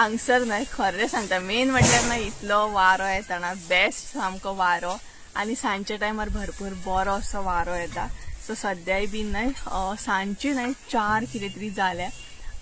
हांगसर न्हय खरें सांगता मेन म्हटल्यार न्हय इतलो वारो येता ना बेस्ट सामको वारो आनी सांजच्या टायमार भरपूर बरो असो वारो येता. सो सद्याय बी न्हय सांजची न्हय 4 कितें तरी जालें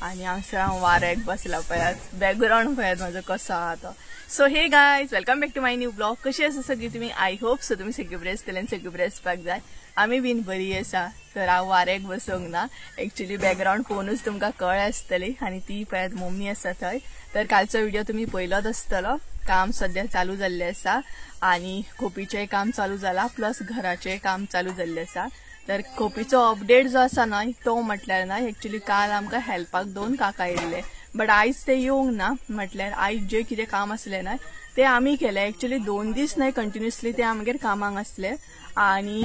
आनी हांगसर हांव वाऱ्याक बसला. पळयात बॅकग्रावंड पळयात म्हजो कसो आहा तो. So hey guys, welcome back to my new blog. कशी आसा सगळी तुमी? I hope so तुमी सगळी बरी आसतले आनी सगळी बरी आसपाक जाय. आमी बीन बरी आसा. तर हांव वाऱ्याक बसूंक ना, एक्चुली बॅकग्रावंड पळोवनूच तुमकां कळ्ळें आसतली. आनी ती पळयात मम्मी आसा थंय. तर कालचो व्हिडिओ तुमी पयलोच आसतलो. काम सद्या चालू जाल्लें आसा आनी खोपीचें काम चालू जाला, प्लस घराचें काम चालू जाल्लें आसा. तर खोपीचो अपडेट जो आसा न्हय तो म्हटल्यार न्हय एक्चुली काल आमकां हेल्पाक 2 काका येयल्ले, बट आयज ते येवंक ना. म्हटल्यार आयज जे कितें काम आसलें न्हय ते आमी केलें. एक्चुली 2 दीस न्हय कंटिन्युअसली ते आमगेर कामाक आसले आनी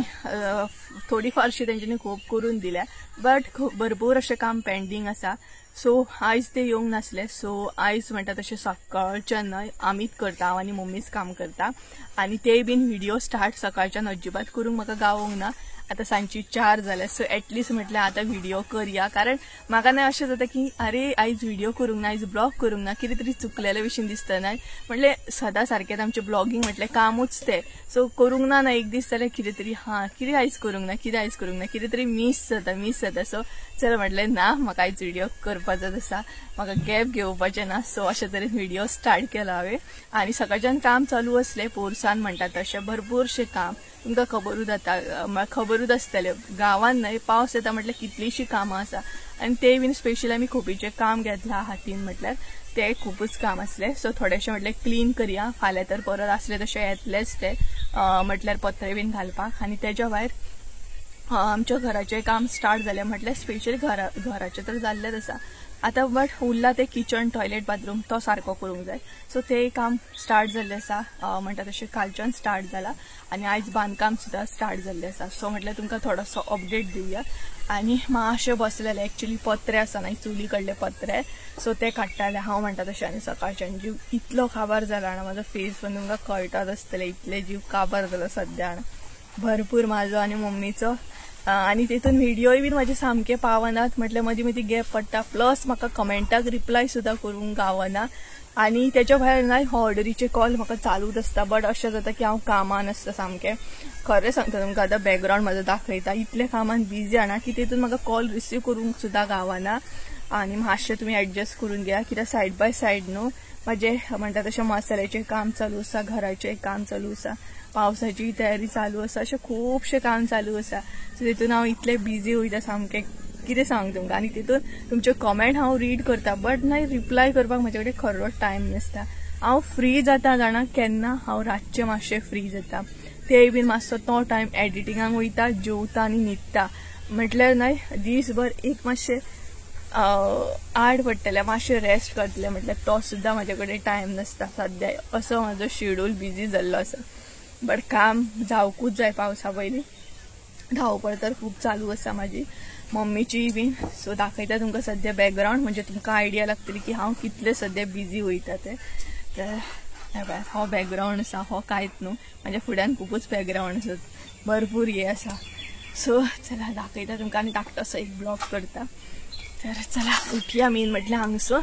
थोडी फारशी तेंच्यांनी खोप करून दिल्या, बट भरपूर अशें काम पेंडींग आसा. सो आयज ते येवंक नासले. सो आयज म्हणटा तशें सकाळच्यान न्हय आमीच करता, हांव आनी मम्मीच काम करता. आनी ते बीन व्हिडिओ स्टार्ट सकाळच्यान अजिबात करूंक म्हाका गावोंक ना. आतां सांजची 4 जाल्या. सो एटलिस्ट म्हटल्यार आतां व्हिडिओ करया, कारण म्हाका न्हय अशें जाता की अरे आयज व्हिडिओ करूंक ना, आयज ब्लॉग करूंक ना, कितें तरी चुकलेले भशेन दिसता न्हय. म्हटलें सदां सारकें आमचें ब्लॉगींग म्हटलें कामूच तें. सो करूंक ना ना एक दीस जाल्यार कितें तरी हां कितें आयज करूंक ना, कितें आयज करूंक ना, कितें तरी मीस जाता मीस जाता. सो चल म्हटलें ना, म्हाका आयज व्हिडिओ करपाचोच आसा, म्हाका गॅप घेवपाचें ना. सो अशे तरेन व्हिडिओ स्टार्ट केलो हांवें. आनी सकाळच्यान काम चालू आसलें पोरसान म्हणटा तशें भरपूरशें काम तुमकां खबरूच जाता, खबरूच आसतलें. गांवांत न्हय पावस येता म्हटल्यार कितलींशीं कामां आसा आनी ते बीन स्पेशली आमी खोपीचें काम घेतलां हातीन, म्हटल्यार तें खुबूच काम आसलें. सो थोडेशें म्हटलें क्लीन करया, फाल्यां तर परत आसलें तशें येतलेंच तें, म्हटल्यार पत्रे बीन घालपाक. आनी तेज्या भायर आमच्या घराचें काम स्टार्ट जालें, म्हटल्यार स्पेशली घराचें तर जाल्लेंच आसा आतां, बट उरलां तें किचन टॉयलेट बाथरूम तो सारको करूंक जाय. सो तें काम स्टार्ट जाल्लें आसा, म्हणटा तशें कालच्यान स्टार्ट जाला आनी आयज बांदकाम सुद्दां स्टार्ट जाल्लें आसा. सो म्हटल्यार तुमकां थोडोसो अपडेट दिवया. आनी मातशें बसलेलें एक्चुली पत्रे आसा न्हय चुली कडले पत्रे, सो ते काडटाले हांव म्हणटा तशें. आनी सकाळच्यान जीव इतलो काबार जाला ना, म्हाजो फेस पण तुमकां कळटाच आसतलें, इतले जीव काबार जालो सद्या भरपूर म्हाजो आनी मम्मीचो. आनी तितून व्हिडिओय बीन म्हाजे सामके पावनात, म्हटल्यार मदीं मदीं गॅप पडटा, प्लस म्हाका कमेंटाक रिप्लाय सुद्दां करूंक गावना. आनी तेच्या भायर न्हय ऑर्डरीचे कॉल म्हाका चालूच आसता, बट अशें जाता की हांव कामान आसता सामकें. खरें सांगता तुमकां, आतां बॅकग्रावंड म्हाजो दाखयता, इतलें कामान बिजी जाणा की तितून म्हाका कॉल रिसीव करूंक सुद्दां गावना. आनी मातशें तुमी एडजस्ट करून घेया, कित्याक सायड बाय सायड न्हू म्हाजें म्हणटा तशें मसाल्याचें काम चालू आसा, घराचें काम चालू आसा, पावसाची तयारी चालू आसा, अशें खुबशें काम चालू आसा. सो तितून हांव इतलें बिजी वयता सामकें कितें सांगू तुमकां. आनी तितून तुमचे कमेंट हांव रीड करता, बट न्हय रिप्लाय करपाक म्हाजे कडेन खरो टायम नासता. हांव फ्री जाता जाणा केन्ना, हांव रातचें मातशें फ्री जाता, तेय बीन मातसो तो टायम एडिटिंगाक वयता, जेवता आनी न्हिदता. म्हटल्यार न्हय दीसभर एक मातशें आड पडटलें, मातशें रेस्ट करतलें म्हटल्यार तो सुद्दां म्हाजे कडेन टायम नासता सद्या. असो म्हाजो शेड्यूल बिजी जाल्लो आसा, बट काम जावकूच जाय पावसा पयलीं. धांवपळ तर खूब चालू आसा म्हाजी, मम्मीची बीन. सो दाखयता तुमकां सद्या बॅकग्रावंड, म्हणजे तुमकां आयडिया लागतली की हांव कितलें सद्या बिजी वयता तें. तर पळयात हो बॅकग्रावंड आसा, हो कांयच न्हू, म्हाज्या फुड्यान खुबूच बॅकग्रावंड आसा, भरपूर हें आसा. सो चला दाखयता तुमकां आनी धाकटोसो एक ब्लॉग करता. तर चला उठया मेन म्हटल्यार हांगसर.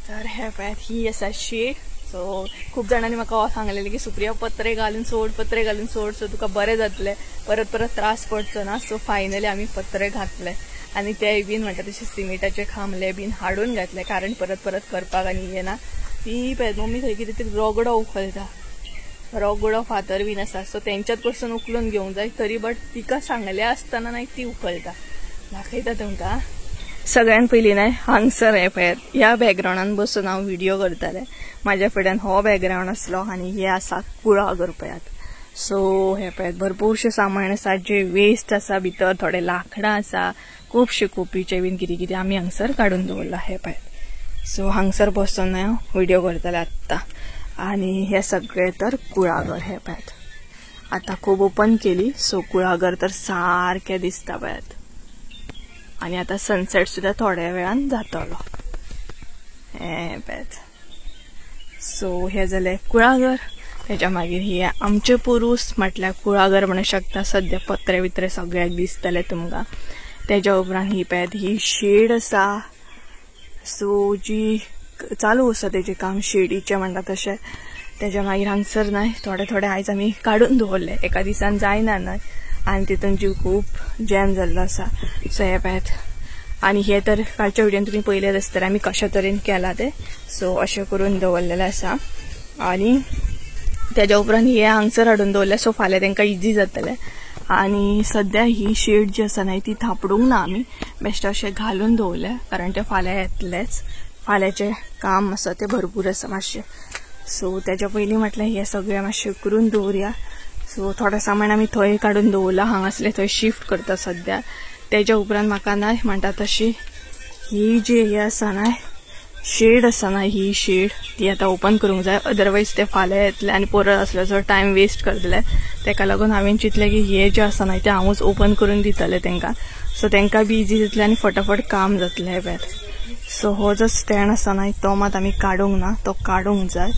तर हे पळयात ही आसा शेड. सो खूब जाणांनी म्हाका सांगलेलें की सुप्रिया पत्रे घालून सोड, पत्रे घालून सोड, सो तुका बरें जातलें, परत परत त्रास पडचो ना. सो फायनली आमी पत्रे घातले आनी तेय बीन म्हणटा तशें सिमिटाचे खांबले बीन हाडून घातले, कारण परत परत करपाक आनी येना. ती पळयात मम्मी थंय कितें तरी रगडो उखलता, रगडो फातर बीन आसा, सो तेंच्यात कडसून उखलून घेवंक जाय तरी, बट तिका सांगलें आसतना न्हय ती उखलता. दाखयता तुमकां. सगळ्यान पयलीं न्हय हांगसर हें पळयात ह्या बॅकग्रावंडान बसून हांव व्हिडिओ करतालें. म्हाज्या फुड्यान हो बॅकग्रावंड आसलो आनी हे आसा कुळागर पळयात. सो हे पळयात भरपूरशें सामान आसा, जे वेस्ट आसा भितर, थोडे लांकडां आसा, खुबशे कोपीचे बीन कितें कितें आमी हांगसर काडून दवरलां हे पळयात. सो हांगसर बसून हांव व्हिडिओ करतालें आत्तां. आनी हे सगळें तर कुळागर हे पळयात, आतां खूब ओपन केली. सो कुळागर तर सारकें दिसता पळयात. आनी आतां सनसेट सुद्दां थोड्या वेळान जातलो हे पळयात. सो हे जालें कुळागर. तेच्या मागीर हे आमचें पुरूस म्हटल्यार कुळागर म्हणूंक शकता. सद्या पत्रे बित्रे सगळ्याक दिसतले तुमकां. तेच्या उपरांत ही पळयात ही शेड आसा, सो जी चालू आसा तेजें काम शेडीचें म्हणटा तशें. तेज्या मागीर हांगसर न्हय थोडे थोडे आयज आमी काडून दवरले, एका दिसान जायना न्हय आनी तितून जीव खूब जॅम जाल्लो आसा. सो हे पळयात आनी हे तर कालच्या व्हिडियोन तुमी पयलेच आसतले आमी कशा तरेन केला ते. सो अशें करून दवरलेलें आसा आनी तेज्या उपरांत हे हांगसर हाडून दवरले. सो फाल्यां तांकां इजी जातलें. आनी सद्या ही शेड जी आसा न्हय ती थापडूंक ना आमी, बेश्टे अशें घालून दवरले कारण ते फाल्यां येतलेच, फाल्यांचें काम आसा तें भरपूर आसा मातशें. सो तेज्या पयलीं म्हटलें हें सगळें मातशें करून दवरया. सो थोडें सामान आमी थंय काडून दवरलां, हांगासलें थंय शिफ्ट करता सद्या. तेज्या उपरांत म्हाका न्हय म्हणटा तशी ही जी हे आसा न्हय शेड आसा न्हय ही शेड ती आतां ओपन करूंक जाय, अदरवायज ते फाल्यां येतले आनी परत आसल्याचो टायम वेस्ट करतले. तेका लागून हांवें चिंतलें की हे जे आसा न्हय तें हांवूच ओपन करून दितलें तांकां. सो तांकां बी इजी जातलें आनी फटाफट काम जातलें हें पळयात. सो हो जो स्टँड आसा न्हय तो मात आमी काडूंक ना, तो काडूंक जाय.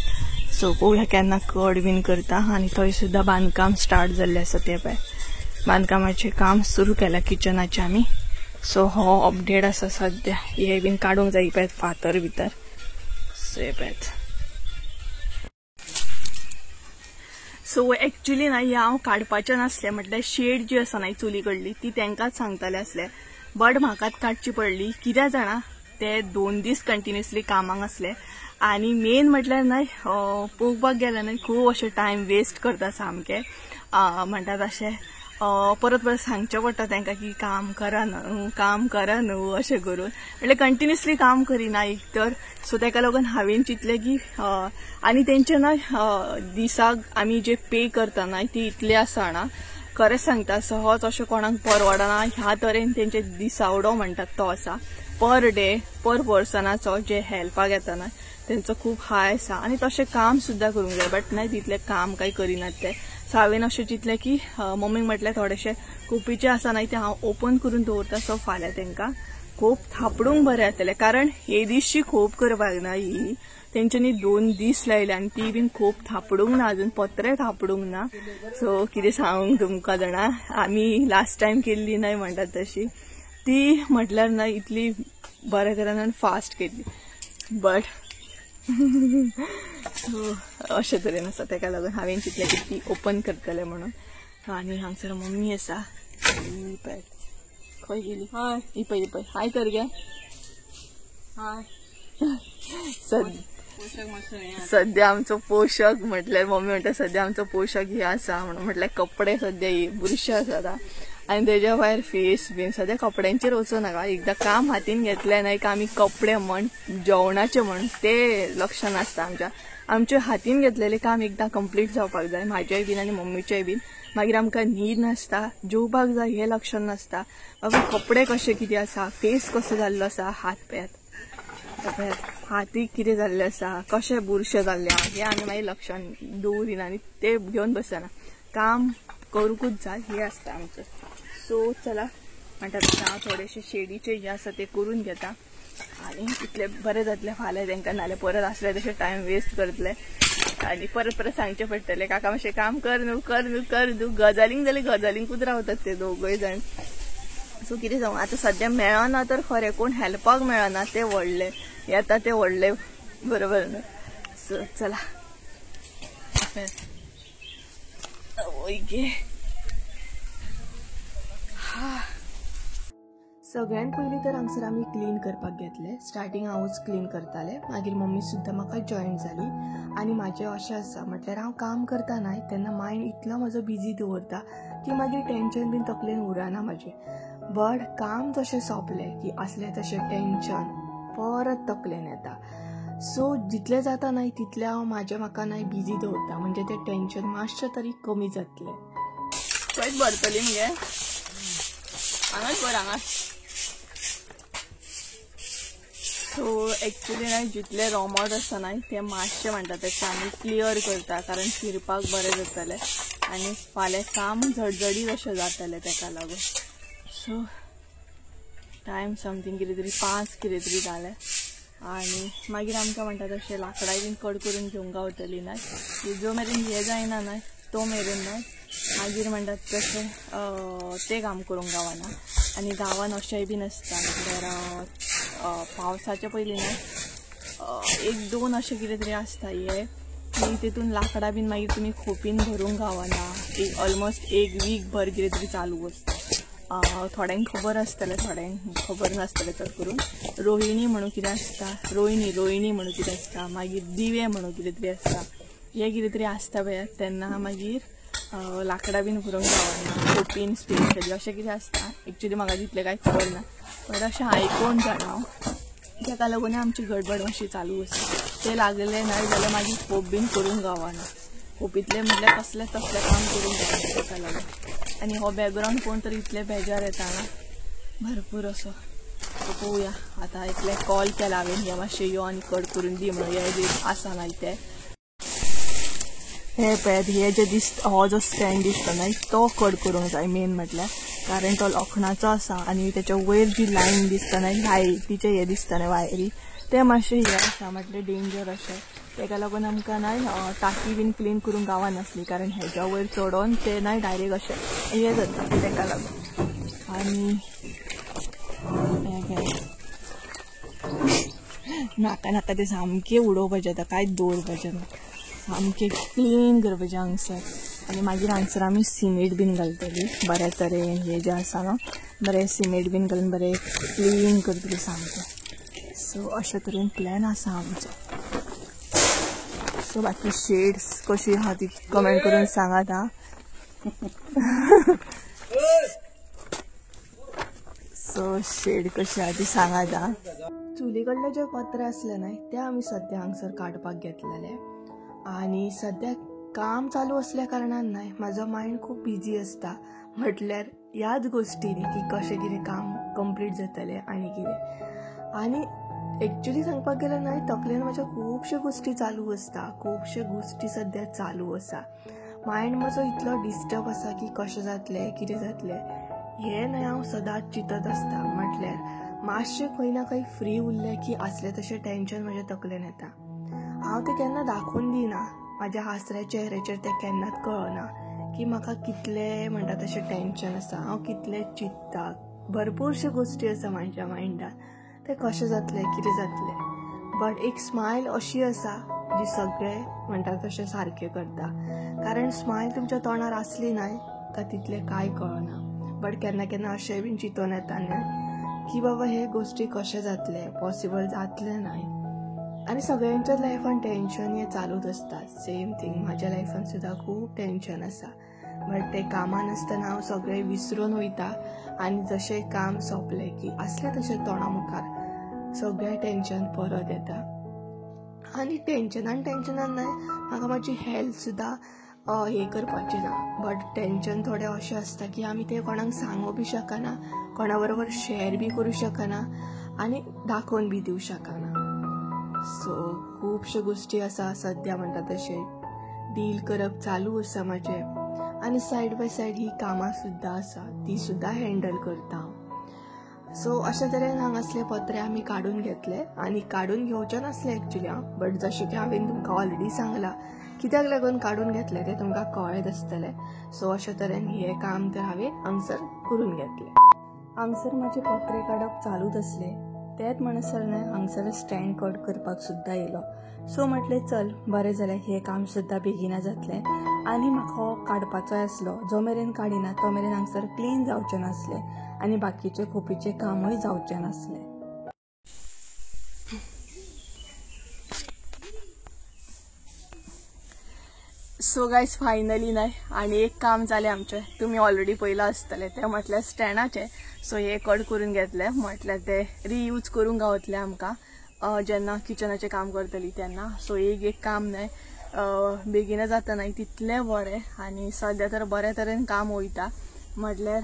सो पळोवया केन्ना कड बीन करता. आनी थंय सुद्दां बांदकाम स्टार्ट जाल्लें आसा, तें पळय बांदकामाचें काम सुरू केलां किचनाचें आमी. सो हो अपडेट आसा सद्या. हे बीन काडूंक जाय पळयात फातर भितर. सो हे पळयात. सो एक्चुली ना हे हांव काडपाचें नासलें, म्हटल्यार शेड जी आसा न्हय चुली कडली ती तांकांच सांगतालें आसलें, बट म्हाकाच काडची पडली. कित्याक जाणा ते 2 दीस कंटिन्युअसली कामाक आसले आनी मेन म्हटल्यार न्हय पळोवपाक गेल्यार न्हय खूब अशें टायम वेस्ट करता सामकें. म्हणटा तशें परत परत सांगचें पडटा तांकां की काम करा न्हू, काम करा न्हू अशें करून, म्हटल्यार कंटिन्युअसली काम करिना एक तर. सो ताका लागून हांवें चिंतलें की आनी तेंचे न्हय दिसाक आमी जे पे करता न्हय ती इतले आसा ना, खरेंच सांगता सहज अशें कोणाक परवडना ह्या तरेन तेंचे दिसावडो म्हणटात तो आसा पर डे पर पर्सनाचो जे हेल्पाक येता न्हय तेंचो खूब हाय आसा. आनी तशें काम सुद्दां करूंक जाय, बट न्हय तितलें काम कांय करिनात ते. सो हांवें अशें चिंतलें की मम्मीक म्हटलें थोडेशें कोपीचें आसा न्हय तें हांव ओपन करून दवरता, सो फाल्यां तांकां खोप थापडूंक बरें जातलें. कारण येदीशी खोप करपाक ना ही तेंच्यांनी 2 दीस लायले आनी ती बीन खोप थापडूंक ना, अजून पत्रे थापडूंक ना. सो कितें सांगूंक तुमकां जाणा, आमी लास्ट टायम केल्ली न्हय म्हणटात तशी ती म्हटल्यार न्हय इतली बऱ्या तरेन आनी फास्ट केल्ली, बट सो अशें तरेन आसा. तेका लागून हांवें चिंतलें की ती ओपन करतलें म्हणून. आनी हांगसर मम्मी आसा, पळय खंय गेली, हय ही पळय पळय हाय कर गे हाय. सद्या आमचो पोशक म्हटल्यार मम्मी म्हणटा सद्या आमचो पोशक हे आसा म्हणून, म्हटल्यार कपडे सद्या हे बुरशे आसात आनी तेज्या भायर फेस बीन सद्या कपड्यांचेर वचूं नाका. एकदां काम हातीन घेतलें न्हय का आमी कपडे म्हण जेवणाचे म्हण ते लक्ष नासता आमच्या. आमच्या हातीन घेतलेलें काम एकदां कंप्लीट जावपाक जाय, म्हाजेय बीन आनी मम्मीचेय बीन. मागीर आमकां न्हीद नासता, जेवपाक जाय हें लक्ष नासता, बाबा कपडे कशे कितें आसा, फेस कसो जाल्लो आसा, हात पळयात पळयात हातीक कितें जाल्लें आसा, कशें बुरशें जाल्लें आहा हें आमी मागीर लक्षान दवरिना आनी ते घेवन बसना. काम करूंकूच जाय हें आसता आमचें. सो चला म्हणटा तशें हांव थोडेशे शेडीचे जे आसा ते करून घेता आनी इतले बरें जातलें फाल्यां तांकां, नाल्यार परत आसले तशें टायम वेस्ट करतले आनी परत परत सांगचें पडटलें काका मातशें काम कर न्हू कर न्हू कर न्हू. गजालींक जाल्यार गजालींकूच रावतात ते दोगूय जाण. सो कितें सांगू आतां सद्या मेळना तर खरें, कोण हेल्पाक मेळना ते व्हडले येता ते व्हडले, बरोबर न्हू. सो चला गे. सगळ्यात पयलीं तर हांगसर आमी क्लीन करपाक घेतले. स्टार्टींग हांवूच क्लीन करतालें, मागीर मम्मी सुद्दां म्हाका जॉयन जाली. आनी म्हाजें अशें आसा म्हटल्यार हांव काम करता न्हय तेन्ना मायंड इतलो म्हजो बिजी दवरता की मागीर टेंशन बीन तकलेन उरना म्हाजें. बट काम जशें सोंपलें की आसलें तशें टेंशन परत तकलेन येता. सो जितलें जाता न्हय तितलें हांव म्हाजें म्हाका न्हय बिजी दवरता, म्हणजे तें टेंशन मातशें तरी कमी जातलें. खंयच भरतली मगे हांगाच भर हांगाच. सो एक्चुली न्हय जितले रोमट आसा न्हय ते मातशें म्हणटा तशें आमी क्लियर करता, कारण फिरपाक बरें जातलें आनी फाल्यां काम झडझडीत अशें जातलें तेका लागून. सो टायम समथींग कितें तरी 5 कितें तरी जालें आनी मागीर आमकां म्हणटा तशें लांकडां बीन कट करून घेवंक गावतली न्हय, जो मेरेन हें जायना न्हय तो मेरेन न्हय मागीर म्हणटात तशें तें काम करूंक गावना. आनी गांवान अशेंय बीन आसता म्हटल्यार पावसाच्या पयलीं न्हय एक दोन अशें कितें तरी आसता हे की तितून लांकडां बीन मागीर तुमी खोपीन भरूंक गावना. एक ऑलमोस्ट एक वीक भर कितें तरी चालू आसता. थोड्यांक खबर आसतलें, थोड्यांक खबर नासतलें. चड करून रोहिणी म्हणून कितें आसता, रोहिणी रोहिणी म्हणून कितें आसता, मागीर दिवे म्हणून कितें तरी आसता, हें कितें तरी आसता पळय तेन्ना मागीर लांकडां बीन भरूंक गावना खोपीन स्पेशली अशें कितें आसता. एक्चुली म्हाका तितलें कांय खबर ना, बट अशें आयकोन जाणा हांव. ताका लागून आमची गडबड मातशी चालू आसता. ते लागले ना जाल्यार मागीर खोप बीन करूंक गावना, खोपींतलें म्हटल्यार कसलें तसलें काम करूंक गावना ताका लागून. आनी हो बॅकग्रावंड कोण तरी इतले बेजार येता ना भरपूर असो. पळोवया आतां इतले कॉल केला हांवें, हे मातशें यो आनी कट करून दी म्हणून. हे बी आसा ना ते हे पळयात, हे जे दिसता हो जो स्टँड दिसता न्हय तो कट करूंक जाय मेन म्हटल्यार, कारण तो लोखणाचो आसा आनी तेच्या वयर जी लायन दिसता न्हय लायटीचें हें दिसता न्हय वायरी, तें मातशें हें आसा म्हटल्यार डेंजर अशें. तेका लागून आमकां न्हय टाकी बीन क्लीन करूंक गावनासली, कारण हेज्या वयर चडोन तें न्हय डायरेक्ट अशें हें जाता तेका लागून. आनी नाका नाका तें सामकें उडोवपाचें आतां, कांयच दवरपाचें ना, सामकें क्लीन करपाचें हांगसर. आनी मागीर हांगसर आमी सिमेंट बीन घालतली बऱ्या तरेन, हें जें आसा न्हू बरें सिमेंट बीन घालून बरें क्लीन करतली सामकें. सो अशे तरेन प्लॅन आसा आमचो. सो बाकी शेड्स कशी आहा ती कमेंट करून सांगात हा. सो शेड कशी आहा ती सांगात हा. चुली कडले जे पत्रे आसले न्हय ते आमी सद्या हांगसर काडपाक घेतलेले. आनी सद्या काम चालू असल्या कारणान न्हय म्हाजो मायंड खूब बिजी आसता, म्हटल्यार ह्याच गोश्टींनी की कशें कितें काम कंप्लीट जातलें आनी कितें. आनी एक्चुली सांगपाक गेल्यार न्हय तकलेन म्हाज्या खुबश्यो गोश्टी चालू आसता, खुबश्यो गोश्टी सद्या चालू आसा. मायंड म्हजो इतलो डिस्टर्ब आसा की कशें जातलें कितें जातलें हें न्हय हांव सदांच चिंतत आसता. म्हटल्यार मातशें खंय ना खंय फ्री उरलें की आसलें तशें टेंशन म्हज्या तकलेन येता. हांव तें केन्ना दाखोवन दिना, म्हाज्या हांसऱ्या चेहऱ्याचेर तें केन्नाच कळना की म्हाका कितलें म्हणटा तशें टेंशन आसा, हांव कितलें चिंत्ता. भरपूरश्यो गोश्टी आसा म्हाज्या मायंडान, तें कशें जातलें कितें जातलें. बट एक स्मायल अशी आसा जी सगळे म्हणटा तशें सारकें करता, कारण स्मायल तुमच्या तोंडार आसली न्हय काय तितलें कांय कळना. बट केन्ना केन्ना अशें बीन चिंतून येता न्हय की बाबा हे गोश्टी कशें जातलें, पॉसिबल जातलें न्हय. आनी सगळ्यांच्याच लायफान टेंशन हें चालूच आसता. सेम थींग म्हाज्या लायफान सुद्दां खूब टेंशन आसा, बट तें कामान आसतना हांव सगळें विसरून वयता आनी जशें काम सोंपलें की आसलें तशें तोंडा मुखार सगळें टेंशन परत येता. आनी टेंशनान टेंशनान न्हय म्हाका म्हाजी हेल्थ सुद्दां हें करपाचें ना. बट टेंशन थोडें अशें आसता की आमी तें कोणाक सांगूंक बी शकना, कोणा बरोबर शेअर बी करूं शकना आनी दाखोवन बी दिवं शकना. सो खुबश्यो गोश्टी आसा सद्या म्हणटा तशें डील करप चालू आसा म्हाजें. आनी सायड बाय सायड ही कामां सुद्दां आसा ती सुद्दां हँडल करता हांव. सो अशे तरेन हांगासले पत्रे आमी काडून घेतले. आनी काडून घेवचे नासले एक्चुली हांव, बट जशें की हांवें तुमकां ऑलरेडी सांगलां कित्याक लागून काडून घेतलें तें तुमकां कळ्ळेंच आसतलें. सो अशे तरेन हें काम तर हांवें हांगसर करून घेतलें. हांगसर म्हाजे पत्रे काडप चालूच आसले, तेच म्हणसर न्हय हांगसर स्टँड कट करपाक सुद्दां येयलो. सो म्हटलें चल बरें जालें, हें काम सुद्दां बेगिना जातलें. आनी म्हाका हो काडपाचोय आसलो, जो मेरेन काडिना तो मेरेन हांगसर क्लीन जावचें नासलें आनी बाकीचें खोपीचें कामूय जावचें नासलें. सो गायज फायनली न्हय आनी एक काम जालें आमचें, तुमी ऑलरेडी पळयलां आसतलें तें म्हटल्यार स्टँडाचें. सो हें कट करून घेतलें, म्हटल्यार तें रियूज करूंक गावतलें आमकां जेन्ना किचनाचें काम करतली तेन्ना. सो एक एक काम न्हय बेगीन जाता न्हय तितलें बरें. आनी सद्या तर बऱ्या तरेन काम वयता, म्हटल्यार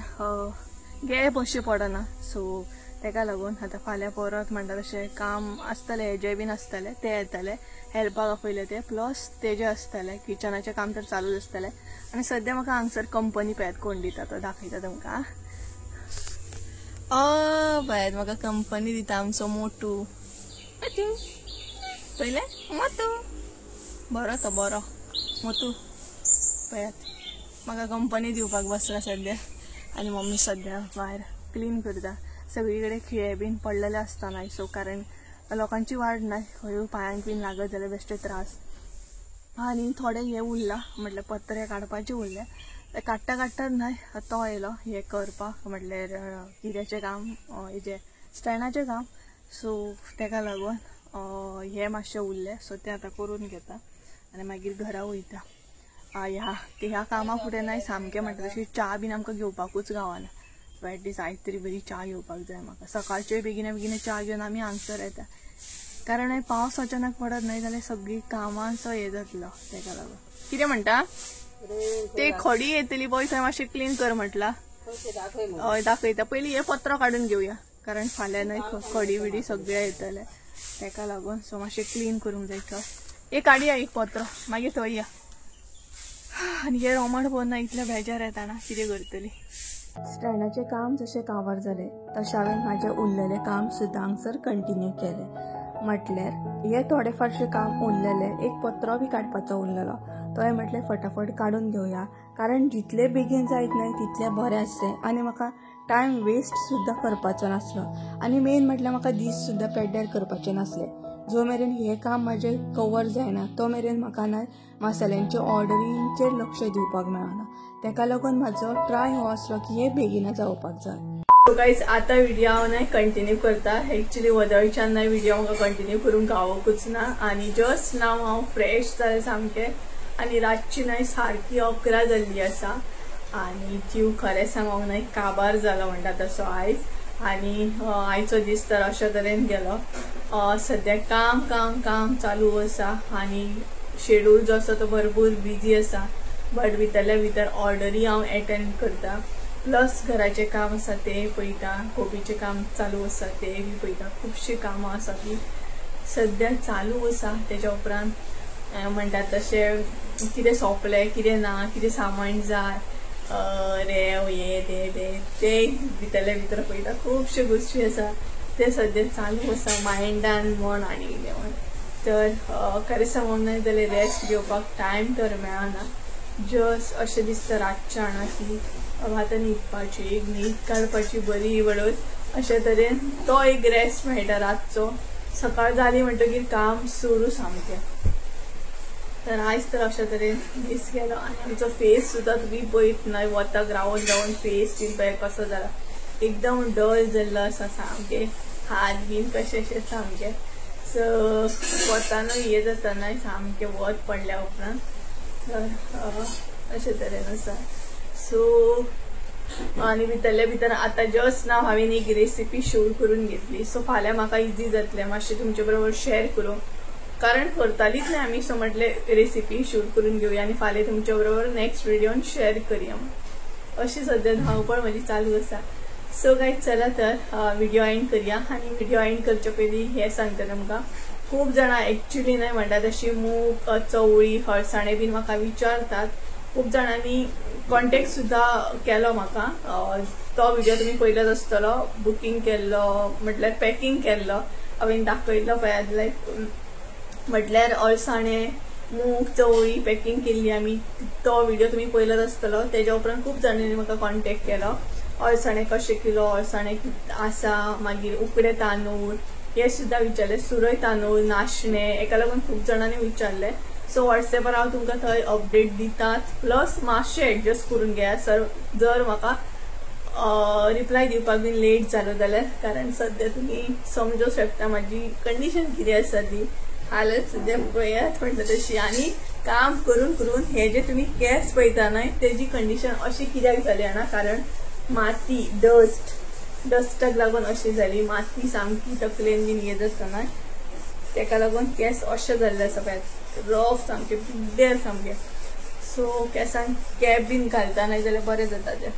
गॅप अशें पडना. सो तेका लागून आतां फाल्यां परत म्हणटा तशें काम आसतलें, हेजें बीन आसतलें, तें येतलें हेल्पाक आपयलें तें, प्लस तेजें आसतलें किचनाचें काम तर चालूच आसतलें. आनी सद्या म्हाका हांगसर कंपनी पळयात कोण दिता तो दाखयता तुमकां. पळयात म्हाका कंपनी दिता आमचो मोटू. पयलें मोटू बरो तो बरो मोटू. पळयात म्हाका कंपनी दिवपाक बसला सद्या. आनी मम्मी सद्या भायर क्लीन करता, सगळी कडेन खिळे बीन पडलेले आसता न्हय. सो कारण लोकांची वाड न्हय खंय पांयांक बीन लागत जाल्यार बेश्टे त्रास. आनी थोडे हे उरला म्हटल्यार पत्रे काडपाचे उरले, ते काडटा काडटा न्हय तो येयलो हे करपाक, म्हटल्यार कित्याचें काम, हेजें स्टँडाचें काम. सो तेका लागून हे मातशें उरलें, सो तें आतां करून घेता आनी मागीर घरा वयता. ह्या कामा फुडें न्हय सामकें म्हणटा तशी च्या बीन आमकां घेवपाकूच गावना. एटलीस्ट आयज तरी बरी च्या घेवपाक जाय म्हाका. सकाळचे बेगीन बेगीन च्या घेवन आमी हांगसर येता, कारण पावस अचानक पडत न्हय जाल्यार सगळीं कामांचो हे जातलो. तेका लागून कितें म्हणटा ते खडी येतली पळय थंय मातशें क्लीन कर म्हटलां. हय दाखयता, पयलीं हे पत्रो काडून घेवया, कारण फाल्यां न्हय खडी बिडी सगळें येतलें, तेका लागून. सो मातशें क्लीन करूंक जाय थंय. एक काडया एक पत्रो, मागीर थंय या. आनी हे रोमट पळोवन ना इतलें बेजार येता ना, कितें करतली. स्टँडाचें काम जशें कावर जालें तशें हांवें म्हाजें उरलेलें काम सुद्दां हांगसर कंटिन्यू केलें. म्हटल्यार हें थोडें फारशें काम उरलेलें, एक पत्रो बी काडपाचो उरलेलो, तो म्हटलें फटाफट काडून घेवया, कारण जितले बेगीन जायत न्हय तितलें बरें आसलें आनी म्हाका टायम वेस्ट सुद्दां करपाचो नासलो. आनी मेन म्हटल्यार म्हाका दीस सुद्दां पेड्ड्यार करपाचे नासले. जो मेरेन हें काम म्हाजें कवर जायना तो मेरेन म्हाका न्हय मसाल्यांचे ऑर्डरींचेर लक्ष दिवपाक मेळना. तेका लागून म्हाजो ट्राय हो आसलो की हें बेगीन जावपाक जाय. सो गायज आतां व्हिडियो हांव न्हय कंटिन्यू करता. एक्चुली वदळच्यान न्हय व्हिडियो म्हाका कंटिन्यू करूंक गावकूच ना. आनी जस्ट नाव हांव फ्रेश जालें सामकें, आनी रातची न्हय सारकी 11 जाल्ली आसा. आनी जीव खरें सांगोंक न्हय काबार जालो म्हणटा तसो आयज. आनी आयचो दीस तर अशा तरेन गेलो. सद्या काम काम काम चालू आसा आनी शेड्यूल जो आसा तो भरपूर बिजी आसा, बट भितरल्या भितर ऑर्डरी हांव एटेंड करता, प्लस घराचें काम आसा तें पळयता, कोबीचें काम चालू आसा तें बी पळयता. खुबशीं कामां आसा ती सद्या चालू आसा. तेच्या उपरांत म्हणटात तशें कितें सोंपलें कितें ना, कितें सामान जाय, रेंव हे ते ते ते भितरल्या भितर पळयता. खुबश्यो गोश्टी आसा ते सद्या चालू आसा मायंडान म्हण आनी कितें म्हण. तर खरें सांगूंक न्हय जाल्यार रेस्ट घेवपाक टायम तर मेळना. जस्ट अशें दिसता रातचें जाणा की आतां न्हिदपाची, एक न्हीद काडपाची बरी बडोवन अशे तरेन तो एक रेस्ट मेळटा रातचो. सकाळ जाली म्हणटकीर काम सुरू सामकें. तर आयज तर अशा तरेन दीस गेलो. आनी आमचो फेस सुद्दां तुमी पळयत न्हय वताक रावन रावन फेस बीन पळय कसो जाला, एकदम डल जाल्लो आसा सामकें, हात बीन कशे अशे सामके. सो वतानूय हे जाता न्हय सामकें वत पडल्या उपरांत. तर अशे तरेन आसा. सो आनी भितरल्या भितर आतां जस्ट नाव हांवें एक रेसिपी शूट करून घेतली. सो फाल्यां म्हाका इजी जातलें मातशें तुमचे बरोबर शेअर करूंक, कारण करतालीच न्हय आमी. सो म्हटलें रेसिपी शूट करून घेवया आनी फाल्यां तुमचे बरोबर नेक्स्ट व्हिडियोन शेअर करया. अशी सद्या धांवपळ म्हजी चालू आसा. सो गायज चला तर व्हिडिओ एंड करया. आनी व्हिडिओ एंड करचे पयलीं हें सांगता तुमकां, खूब जाणां एक्चुली न्हय म्हणटा तशी मूग, चवळी, हळसाणे बीन म्हाका विचारतात. खूब जाणांनी कॉन्टेक्ट सुद्दां केलो म्हाका. तो व्हिडिओ तुमी पयलोच आसतलो, बुकींग केल्लो म्हटल्यार पॅकिंग केल्लो हांवें दाखयल्लो पळयात, लायक म्हटल्यार अळसाणे, मूग, चवळी पॅकिंग केल्ली आमी, तो व्हिडिओ तुमी पयलोच आसतलो. तेज्या उपरांत खूब जाणांनी म्हाका कॉन्टेक्ट केलो, अळसाणे कशे किलो, अळसाणे आसा, मागीर उकडे तांदूळ हे सुद्दां विचारले, सुरय तांदूळ, नाशणे, हेका लागून खूब जाणांनी विचारले. सो वॉट्सॅपार हांव तुमकां थंय अपडेट दितात, प्लस मातशें एडजस्ट करून घेया सर जर म्हाका रिप्लाय दिवपाक बीन लेट जालो जाल्यार, कारण सद्या तुमी समजूंक शकता म्हाजी कंडिशन कितें आसा ती हालत सद्या पळयात म्हणटा तशी. आनी काम करून करून हे जे तुमी केंस पळयता न्हय तेजी कंडिशन अशी कित्याक जाली जाणा, कारण माती, डस्टाक लागून अशी जाली, माती सामकी तकलेन बीन येत आसता न्हय, तेका लागून केंस अशें जाल्ले आसा पळयात, रफ सामके, पिड्ड्यार सामके. सो केंसांक कॅप बीन घालता न्हय जाल्यार बरें जाता तें.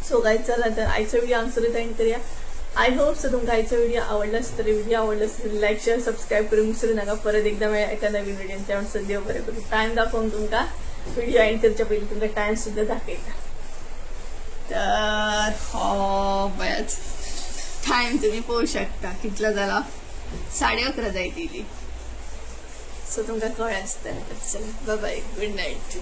सो गायज चला तर आयचो व्हिडिओ हांगसरूच एंड करया. I hope so तुमकां आयचो व्हिडिओ आवडलो आसतलो. व्हिडिओ आवडलो आसतलो लायक, शेअर, सबस्क्रायब करूंक विसरू नाका. परत एकदा मेळया एका नवीन व्हिडियोन. त्या म्हणसर देव बरें करूं. टायम दाखोवंक तुमकां व्हिडिओ एंड करच्या पयलीं तुमकां टायम सुद्दां दाखयता. तर हो पळयात टायम तुमी पळोवंक शकता कितलो जाला, 11:30 जायत येयली. सो तुमकां कळ्ळें आसतलें. चला बाय बाय, गूड नायट.